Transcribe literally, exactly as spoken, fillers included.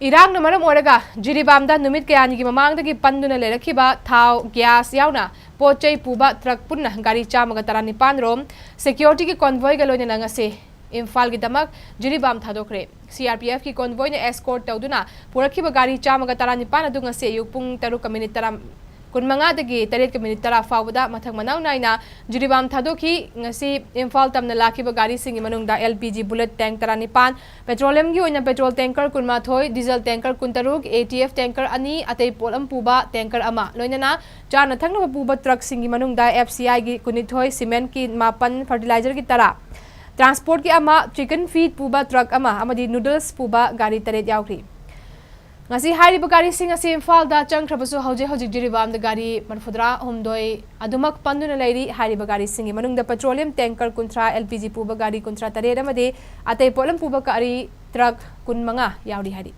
ꯏꯔꯥꯡꯅ ꯃꯔꯝ ꯑꯣꯏꯔꯒ ꯖꯤꯔꯤꯕꯥꯝꯗ ꯅꯨꯃꯤꯠ ꯀꯌꯥꯅꯤꯒꯤ ꯃꯃꯥꯡꯗꯒꯤ ꯄꯟꯗꯨꯅ ꯂꯩꯔꯛꯈꯤꯕ ꯊꯥꯎ, ꯒ꯭ꯌꯥꯁ ꯌꯥꯎꯅ ꯄꯣꯠ ꯆꯩ ꯄꯨꯕ ꯇ꯭ꯔꯛ ꯄꯨꯟꯅ ꯒꯥꯔꯤ ꯆꯥꯝꯃꯒ ꯇꯔꯥꯅꯤꯄꯥꯟ ꯔꯣꯝ ꯁꯦꯀ꯭ꯌꯨꯔꯤꯇꯤꯒꯤ ꯀꯣꯟꯚꯣꯏꯒ ꯂꯣꯏꯅꯅ ꯉꯁꯤ ꯏꯝꯐꯥꯜꯒꯤꯗꯃꯛ ꯖꯤꯔꯤꯕꯥꯝ ꯊꯥꯗꯣꯛꯈ꯭ꯔꯦ꯫ ꯁꯤ ꯑꯥꯔ ꯄꯤ ꯑꯦꯐꯀꯤ ꯀꯣꯟꯚꯣꯏꯅ ꯑꯦꯁꯀꯣꯔꯠ ꯇꯧꯗꯨꯅ ꯄꯨꯔꯛꯈꯤꯕ ꯒꯥꯔꯤ ꯆꯥꯝꯃꯒ ꯇꯔꯥꯅꯤꯄꯥꯟ ꯑꯗꯨ ꯉꯁꯤ ꯑꯌꯨꯛ ꯄꯨꯡ ꯇꯔꯨꯛꯀ ꯃꯤꯅꯤꯠ ꯇꯔꯥ, ꯀꯨꯟꯃꯉꯥꯗꯒꯤ ꯇꯔꯦꯠꯀ ꯃꯤꯅꯤꯠ ꯇꯔꯥ ꯐꯥꯎꯕꯗ ꯃꯊꯪ ꯃꯅꯥꯎ ꯅꯥꯏꯅ ꯖꯤꯔꯤꯕꯥꯝ ꯊꯥꯗꯣꯛꯈꯤ꯫ ꯉꯁꯤ ꯏꯝꯐꯥꯜ ꯇꯝꯅ ꯂꯥꯛꯈꯤꯕ ꯒꯥꯔꯤꯁꯤꯡꯒꯤ ꯃꯅꯨꯡꯗ ꯑꯦꯜ ꯄꯤ ꯖꯤ ꯕꯨꯂꯦꯠ ꯇꯦꯡ ꯇꯔꯥꯅꯤꯄꯥꯟ, ꯄꯦꯇ꯭ꯔꯣꯂꯤꯌꯝꯒꯤ ꯑꯣꯏꯅ ꯄꯦꯇ꯭ꯔꯣꯜ ꯇꯦꯡꯀꯔ ꯀꯨꯟꯃꯥꯊꯣꯏ, ꯗꯤꯖꯜ ꯇꯦꯡꯀꯔ ꯀꯨꯟꯇꯔꯨꯛ, ꯑꯦ ꯇꯤ ꯑꯦꯐ ꯇꯦꯡꯀꯔ ꯑꯅꯤ, ꯑꯇꯩ ꯄꯣꯠꯂꯝ ꯄꯨꯕ ꯇꯦꯡꯀꯔ ꯑꯃ, ꯂꯣꯏꯅꯅ ꯆꯥꯅ ꯊꯛꯅꯕ ꯄꯨꯕ ꯇ꯭ꯔꯛꯁꯤꯡꯒꯤ ꯃꯅꯨꯡꯗ ꯑꯦꯐ ꯁꯤ ꯑꯥꯏꯒꯤ ꯀꯨꯟꯅꯤꯊꯣꯏ, ꯁꯤꯃꯦꯟꯠꯀꯤ ꯃꯥꯄꯟ, ꯐꯔꯇꯤꯂꯥꯏꯖꯔꯒꯤ ꯇꯔꯥ, ꯇ꯭ꯔꯥꯟꯁꯄꯣꯔꯠꯀꯤ ꯑꯃ, ꯆꯤꯀꯟ ꯐꯤꯗ ꯄꯨꯕ ꯇ꯭ꯔꯛ ꯑꯃ ꯑꯃꯗꯤ ꯅꯨꯗꯜꯁ ꯄꯨꯕ ꯒꯥꯔꯤ ꯇꯔꯦꯠ ꯌꯥꯎꯈ꯭ꯔꯤ꯫ ꯉꯁꯤ ꯍꯥꯏꯔꯤꯕ ꯒꯥꯔꯤꯁꯤꯡ ꯑꯁꯤ ꯏꯝꯐꯥꯜꯗ ꯆꯪꯈ꯭ꯔꯕꯁꯨ, ꯍꯧꯖꯤꯛ ꯍꯧꯖꯤꯛ ꯖꯤꯔꯤꯕꯥꯝꯗ ꯒꯥꯔꯤ ꯃꯔꯤꯐꯨꯇꯔꯥ ꯍꯨꯝꯗꯣꯏ ꯑꯗꯨꯃꯛ ꯄꯟꯗꯨꯅ ꯂꯩꯔꯤ꯫ ꯍꯥꯏꯔꯤꯕ ꯒꯥꯔꯤꯁꯤꯡꯒꯤ ꯃꯅꯨꯡꯗ ꯄꯦꯇ꯭ꯔꯣꯂꯤꯌꯝ ꯇꯦꯡꯀꯔ ꯀꯨꯟꯊ꯭ꯔꯥ, ꯑꯦꯜ ꯄꯤ ꯖꯤ ꯄꯨꯕ ꯒꯥꯔꯤ ꯀꯨꯟꯊ꯭ꯔꯥ ꯇꯔꯦꯠ ꯑꯃꯗꯤ ꯑꯇꯩ ꯄꯣꯠꯂꯝ ꯄꯨꯕ ꯒꯥꯔꯤ ꯇ꯭ꯔꯛ ꯀꯨꯟꯃꯉꯥ ꯌꯥꯎꯔꯤ ꯍꯥꯏꯔꯤ꯫